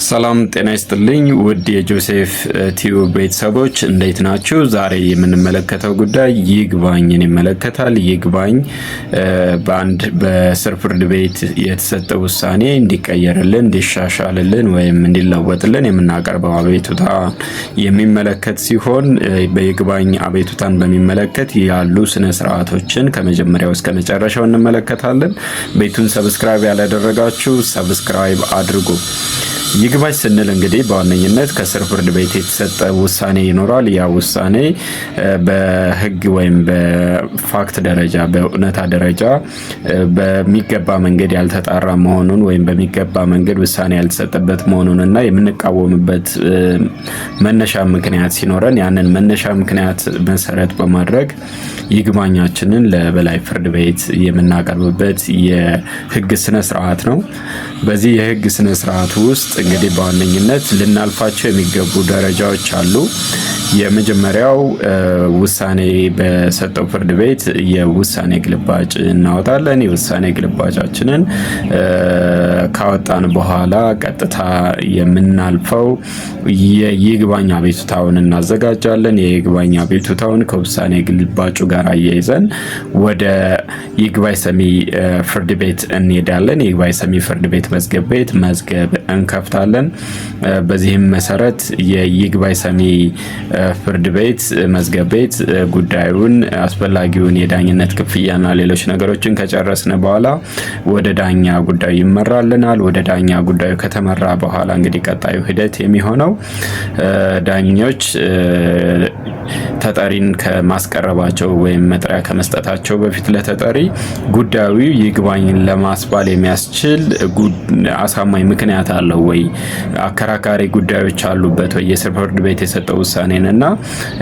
ሰላም ጤና ይስጥልኝ ውድ የጆሴፍ ቲዩብ ቤተሰቦች፣ እንዴት ናችሁ? ዛሬ የምንመለከተው ጉዳይ ይግባኝን ይመለከታል። ይግባኝ በአንድ በስር ፍርድ ቤት የተሰጠ ውሳኔ እንዲቀየርልን፣ እንዲሻሻልልን ወይም እንዲለወጥልን የምናቀርበው አቤቱታ የሚመለከት ሲሆን፣ በይግባኝ አቤቱታን በሚመለከት ያሉ ስነ ስርዓቶችን ከመጀመሪያው እስከ መጨረሻው እንመለከታለን። ቤቱን subscribe ያላደረጋችሁ subscribe አድርጉ። ይግባኝ ስንል እንግዲህ በዋነኝነት ከስር ፍርድ ቤት የተሰጠ ውሳኔ ይኖራል። ያ ውሳኔ በሕግ ወይም በ fact ደረጃ፣ በእውነታ ደረጃ በሚገባ መንገድ ያልተጣራ መሆኑን ወይም በሚገባ መንገድ ውሳኔ ያልተሰጠበት መሆኑን እና የምንቃወምበት መነሻ ምክንያት ሲኖረን፣ ያንን መነሻ ምክንያት መሰረት በማድረግ ይግባኛችንን ለበላይ ፍርድ ቤት የምናቀርብበት የሕግ ስነ ስርዓት ነው። በዚህ የሕግ ስነ ስርዓት ውስጥ እንግዲህ በዋነኝነት ልናልፋቸው የሚገቡ ደረጃዎች አሉ። የመጀመሪያው ውሳኔ በሰጠው ፍርድ ቤት የውሳኔ ግልባጭ እናወጣለን። የውሳኔ ግልባጫችንን ካወጣን በኋላ ቀጥታ የምናልፈው የይግባኝ አቤቱታውን እናዘጋጃለን። የይግባኝ አቤቱታውን ከውሳኔ ግልባጩ ጋር አያይዘን ወደ ይግባኝ ሰሚ ፍርድ ቤት እንሄዳለን። የይግባኝ ሰሚ ፍርድ ቤት መዝገብ ቤት መዝገብ እንከፍታለን። በዚህም መሰረት የይግባኝ ሰሚ ፍርድ ቤት መዝገብ ቤት ጉዳዩን አስፈላጊውን የዳኝነት ክፍያና ሌሎች ነገሮችን ከጨረስን በኋላ ወደ ዳኛ ጉዳዩ ይመራልናል። ወደ ዳኛ ጉዳዩ ከተመራ በኋላ እንግዲህ ቀጣዩ ሂደት የሚሆነው ዳኞች ተጠሪን ከማስቀረባቸው ወይም መጥሪያ ከመስጠታቸው በፊት ለተጠሪ ጉዳዩ ይግባኝን ለማስባል የሚያስችል አሳማኝ ምክንያት አለው ወይ፣ አከራካሪ ጉዳዮች አሉበት ወይ፣ የስር ፍርድ ቤት የሰጠው ውሳኔን እና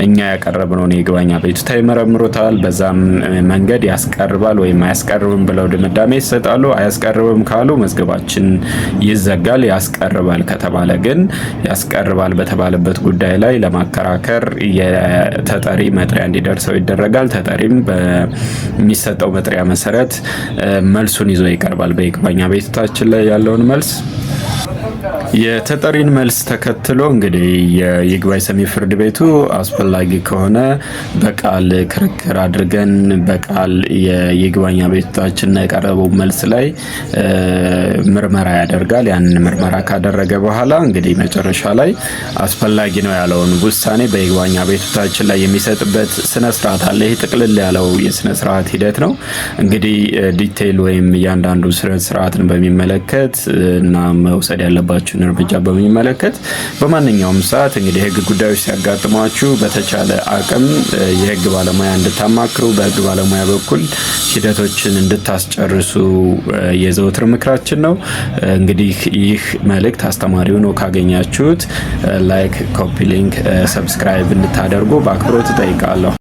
እኛ ያቀረብነውን የይግባኝ አቤቱታ ይመረምሩታል። በዛም መንገድ ያስቀርባል ወይም አያስቀርብም ብለው ድምዳሜ ይሰጣሉ። አያስቀርብም ካሉ መዝገባችን ይዘጋል። ያስቀርባል ከተባለ ግን ያስቀርባል በተባለበት ጉዳይ ላይ ለማከራከር የተጠሪ መጥሪያ እንዲደርሰው ይደረጋል። ተጠሪም በሚሰጠው መጥሪያ መሰረት መልሱን ይዞ ይቀርባል። በይግባኝ አቤቱታችን ላይ ያለውን መልስ፣ የተጠሪን መልስ ተከትሎ እንግዲህ የይግባኝ ሰሚ ፍርድ ቤቱ አስፈላጊ ከሆነ በቃል ክርክር አድርገን በቃል የይግባኝ አቤቱታችን የቀረበው መልስ ላይ ምርመራ ያደርጋል። ያንን ምርመራ ካደረገ በኋላ እንግዲህ መጨረሻ ላይ አስፈላጊ ነው ያለውን ውሳኔ በይግባኝ አቤቱታችን ላይ የሚሰጥበት ስነ ስርዓት አለ። ይህ ጥቅልል ያለው የስነ ስርዓት ሂደት ነው። እንግዲህ detail ወይም እያንዳንዱ ስነ ስርዓትን በሚመለከት እና መውሰድ ያለባችሁን እርምጃ በሚመለከት በማንኛውም ሰዓት እንግዲህ የህግ ጉዳዮች ሲያጋጥሟችሁ በተቻለ አቅም የህግ ባለሙያ እንድታማክሩ፣ በህግ ባለሙያ በኩል ሂደቶችን እንድታስጨርሱ የዘወትር ምክራችን ነው። እንግዲህ ይህ መልእክት አስተማሪ ሆኖ ካገኛችሁት like፣ copy link፣ subscribe እንድታደርጉ በአክብሮት እጠይቃለሁ።